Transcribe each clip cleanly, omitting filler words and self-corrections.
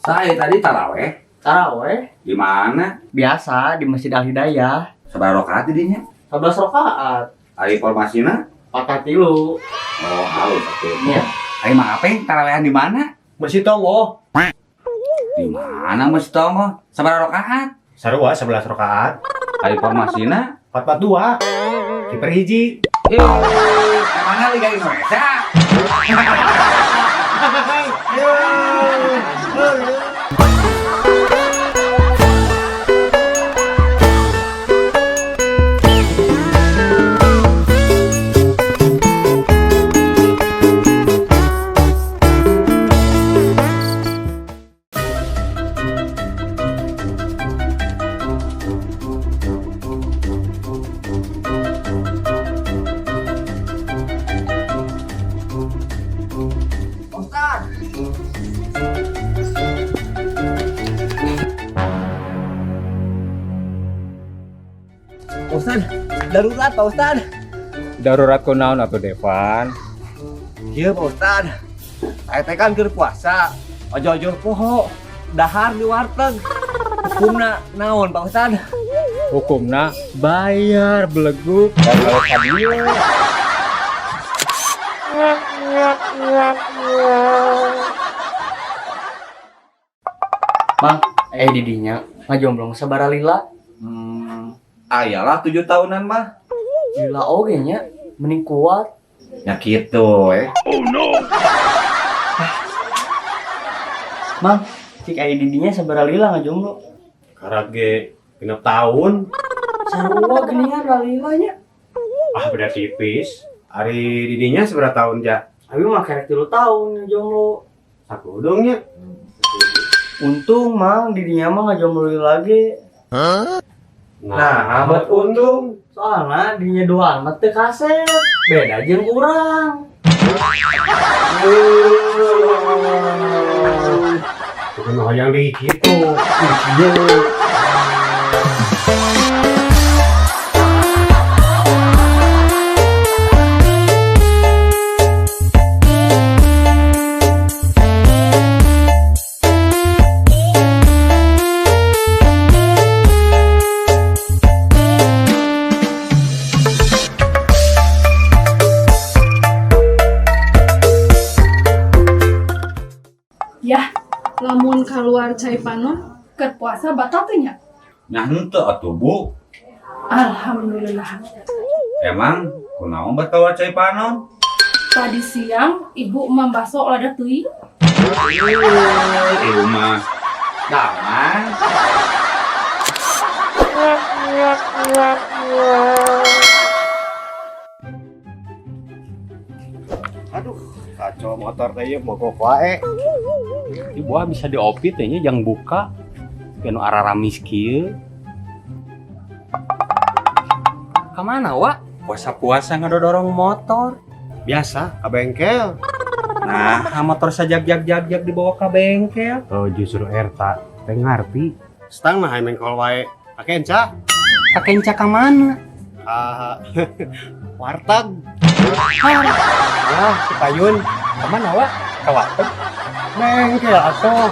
Saya tadi taraweh. Taraweh? Di mana? Biasa di Masjid Al Hidayah. Sabaraha rakaat di dinya? 11 rakaat. Ari formasina? 4-3. Oh, halus atuh. Iya. Ari mah apa tarawehan di mana? Masjid Tonggoh. Di mana Masjid Tonggoh? Sabaraha rakaat? Sarua 11 rakaat. Ari formasina? 4-4-2. Kiper hiji. Emangnya Liga Indonesia? Ustad, darurat Pak Ustad. Darurat kunaon atuh Devan? Iya Pak Ustad. Saya teh kan keur puasa. Ojo-ojo poho, dahar di warteg. Hukumna naon Pak Ustad? Hukumna bayar beleguk dan balik ka dieu. Mang, didinya ngajomblong sabaraha lila. Ayalah 7 tahunan mah. Lila oge nya, mending kuat. Ya gitu eh. Mang, cik aya didinya sabaraha lila ngajomblo. Karat ge 6 tahun. Sarua geuningan lalila nya. Ah, beda tipis. Ari didinya seberapa tahun ja? Abi mah kerek 3 tahun ngajomblo. Sakudung nya. Untung Mang didinya mah ngajomblo lagi. Nah, amat untung. Soalnya dinya doang mah teu kasep. Beda jeung urang. Bukan hoyong di kitu. Di kieu. Yah, lamun keluar cai panon keur puasa batal teh nya. Nah henteu atuh Bu. Alhamdulillah. Emang kunaon bat keluar cai panon? Tadi siang ibu mambaso lada teuing. Ibu mah damai. Aduh, kacau motor teh ieu mogok wae. Ieu buah bisa diopi teh nya jang buka. Pian nu araramis kieu. Ka mana, Wak? Puasa-puasa ngadodorong motor. Biasa, ka bengkel. Nah, motor sajag-jag-jag-jag dibawa ka bengkel. Oh, justru eta teh ngarti. Stang mah hayang mengkol wae. Ka kenca. Ka kenca ka mana? Ah, warteg. Ah, ke payun. Ka mana, Wak? Ka warteg. Bengkel atuh.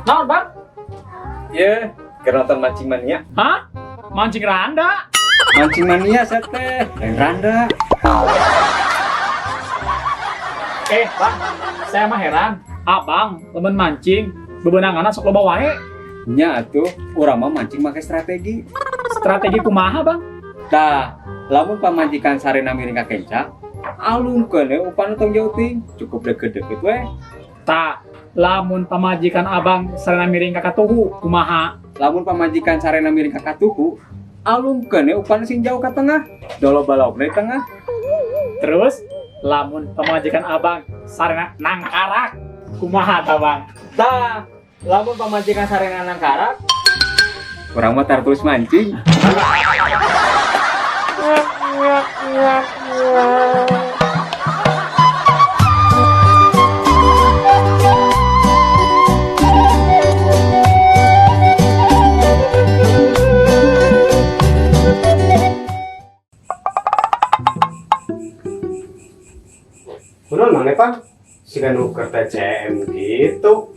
Naon, Bang? Ye, keur nonton mancing mania. Hah? Mancing randa? Mancing mania saya teh, lain randa. Bang, saya mah heran. Abang, lemen mancing, bebenanganna sok loba wae. Nya atuh, urang mah mancing make strategi. Strategi kumaha, Bang? Tah, lamun pamajikan sarena miring ka kenca, alungkeun we upan tong jauh ting, cukup deket-deket we. Tah, lamun pamajikan abang sarena miring ka katuhu, kumaha? Lamun pamajikan sarena miring ka katuhu, alungkeun we upan sing jauh ka tengah, dolo balokna di tengah. Terus, lamun pamajikan abang sarena nangkarak, kumaha tah, Bang? Tah, lamun pamajikan sarena nangkarak, urang mah tar terus mancing. Kunaon Mang Depan? Siga nu keur TCM gitu.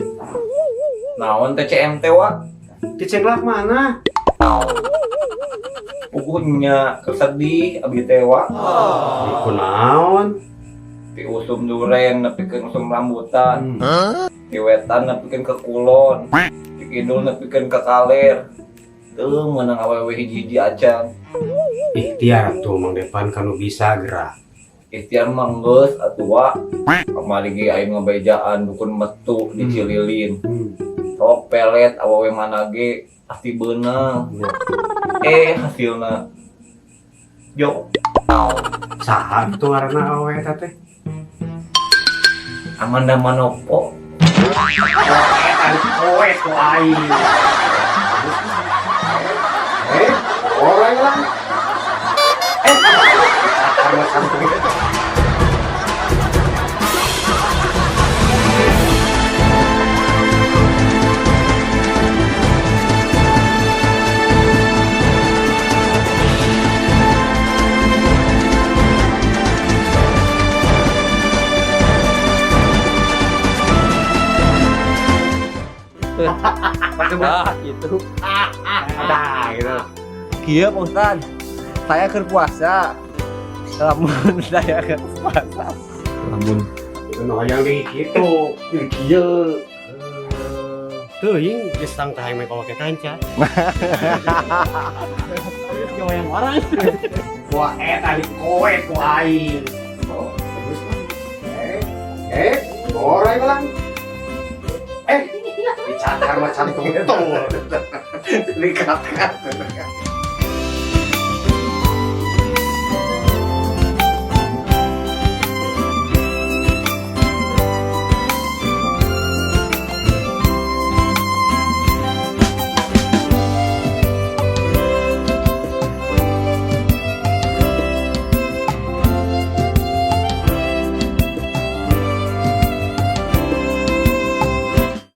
Naon TCM teh wa? Dicenglak mana? Pugunya kesedih abdi teh wa. Kunaon? Ti usum duren nepikeun usum rambutan. Ti wetan nepikeun ke kulon. Ti kidul nepikeun ke kaler. Teu meunang awewe hiji-hiji acan. Ikhtiar tuh Mang Depan kanu bisa gerak. Ikhtiar mah geus atuh wa. Kamari ge aing ngabejaan dukun metu di Cililin. Sok pelet awewe mana ge pasti beunang. Hasilna yo Saha kitu ngaranna awewe eta teh? Amanda Manopo. Kowe ku aing. Orang lah. Karena satu. Ah, gitu. Nah, gitu. Kieu Pak Ustad. Saya keur puasa. Lamun saya keur puasa. Lamun Nu hayang di kitu. Kieu. Teuing geus tang teh hayang mengkol ke kanca. Yang orang. Wah, eta di kowe ku aing. Bagus mah. Goreng lang. Dicakar macam tungtung. Dikatkan.